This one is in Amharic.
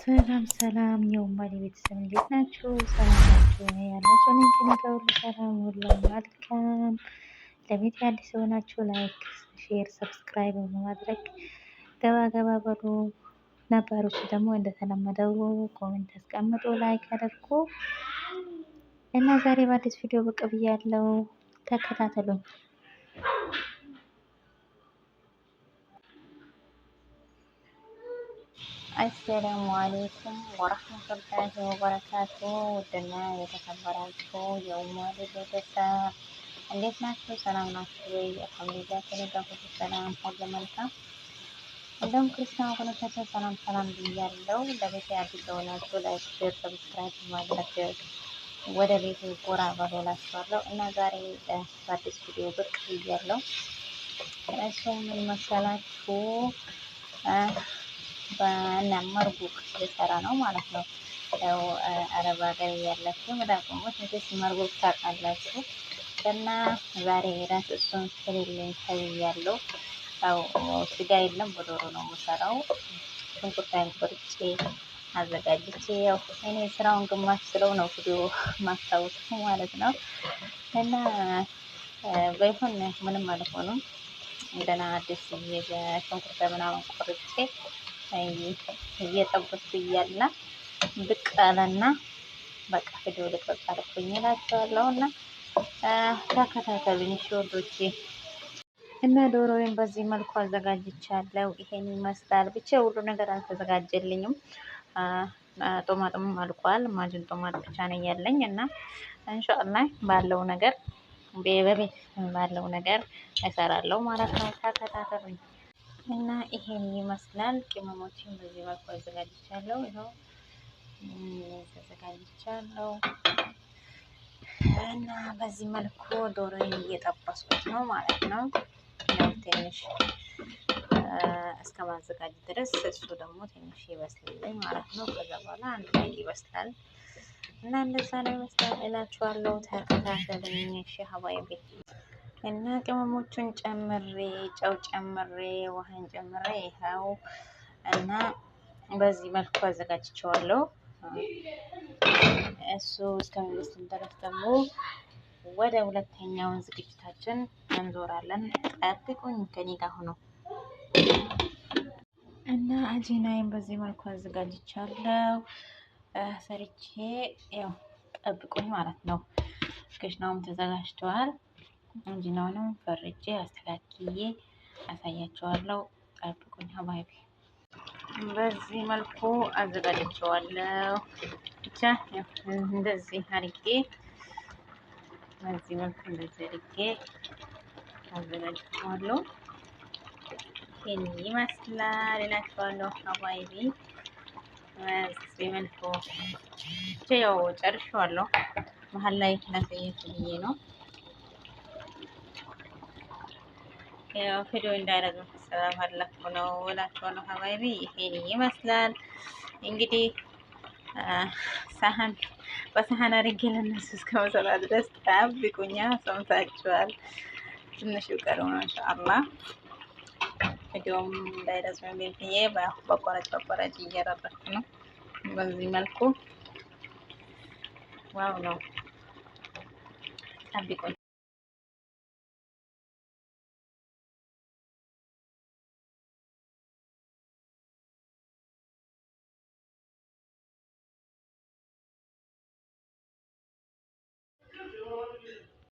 ሰላም ሰላም የኡማሌ ቤተሰብ እንዴት ናችሁ? ሰላም ናችሁ ያላችሁ? እኔ ከእኔ ጋር ሁሉ ሰላም፣ ሁሉ መልካም። ለቤት አዲስ የሆናችሁ like፣ share፣ subscribe በማድረግ ገባ ገባ በሉ። ነባሮች ደግሞ እንደተለመደው comment አስቀምጡ፣ like አድርጉ እና ዛሬ በአዲስ ቪዲዮ ብቅ ብያለሁ። ተከታተሉኝ። السلام عليكم ورحمة الله وبركاته። ውድና የተከበራችሁ የኡማሪ ቤተሰብ እንዴት ናችሁ? ሰላም ናችሁ ወይ? الحمد لله ከእኔ ጋር ሁሉ ሰላም፣ ሁሉ መልካም። እንደውም ክርስቲያን ወገኖቻችን ሰላም ሰላም ብያለሁ። ለቤት አዲስ የሆናችሁ like፣ share፣ subscribe ማድረግ ወደ ቤት ጎራ በሉ እላችኋለሁ እና ዛሬ በአዲስ ቪዲዮ ብቅ ብያለሁ። እሱም ምን መሰላችሁ? እና መርጉቅ ልሰራ ነው ማለት ነው። ያው አረብ ሀገር እያላችሁ መዳቆሞች መቼስ መርጉቅ ታውቃላችሁ። እና ዛሬ ራስ እሱን ስሪልኝ ተብያለሁ። ያው ስጋ የለም በዶሮ ነው የምሰራው። ሽንኩርቴን ቆርጬ አዘጋጅቼ ያው እኔ ስራውን ግማሽ ስለው ነው ቪዲዮ ማስታወስ ማለት ነው። እና ባይሆን ምንም አልሆኑም። ገና አዲስ ሽንኩርት ምናምን ቆርጬ እየጠበስኩ እያለ ብቅ አለና በቃ ቪዲዮ ልቅረጽ አልኩኝ እላቸዋለሁ። እና ተከታተሉኝ እሺ ወዶቼ። እና ዶሮዬን በዚህ መልኩ አዘጋጅቻለሁ። ይሄን ይመስላል። ብቻ ሁሉ ነገር አልተዘጋጀልኝም። ጦማጥም አልቋል። ማጅን ጦማጥ ብቻ ነው ያለኝ እና ኢንሻአላህ ባለው ነገር በቤት ባለው ነገር እሰራለሁ ማለት ነው። ተከታተሉኝ። እና ይሄን ይመስላል። ቅመሞችን በዚህ መልኩ አዘጋጅቻለሁ። ይኸው ተዘጋጅቻለሁ እና በዚህ መልኩ ዶሮዬን እየጠበስኩት ነው ማለት ነው። ያው ትንሽ እስከ ማዘጋጀት ድረስ እሱ ደግሞ ትንሽ ይበስልልኝ ማለት ነው። ከዛ በኋላ አንድ ላይ ይበስላል እና እንደዛ ነው ይመስላል እላችኋለሁ። ተከታተሉኝ እሺ حبايبي። እና ቅመሞቹን ጨምሬ ጨው ጨምሬ ውሃን ጨምሬ ይኸው እና በዚህ መልኩ አዘጋጅቼዋለሁ። እሱ እስከሚበስል ድረስ ደግሞ ወደ ሁለተኛውን ዝግጅታችን እንዞራለን። ጠብቁኝ ከኔ ጋር ሆኖ እና አጂናይን በዚህ መልኩ አዘጋጅቻለሁ ሰርቼ ያው ጠብቁኝ ማለት ነው። ክሽናውም ተዘጋጅተዋል። እንጂናውንም ፈርጄ አስተካክዬ አሳያቸዋለሁ። ጠብቁኝ ሀባይቢ። በዚህ መልኩ አዘጋጅቼዋለሁ። ብቻ እንደዚህ አድርጌ በዚህ መልኩ እንደዚህ አድርጌ አዘጋጅቼዋለሁ። ይሄን ይመስላል እላችኋለሁ ሀባይቢ። በዚህ መልኩ ብቻ ያው ጨርሼዋለሁ። መሀል ላይ ላሳያችሁ ብዬ ነው። ያው ቪዲዮ እንዳይረዝም ስለፈለኩ ነው እላችኋለሁ። ሀባይቢ ይሄን ይመስላል እንግዲህ ሳህን በሳህን አድርጌ ለእነሱ እስከመሰራ ድረስ ጠብቁኛ። ሰምታችኋል። ትንሽ ይቀረው ነው ኢንሻአላህ። ቪዲዮም እንዳይረዝም ብዬ በቆረጭ በቆረጭ እየረረኩ ነው። በዚህ መልኩ wow ነው። ጠብቁኝ።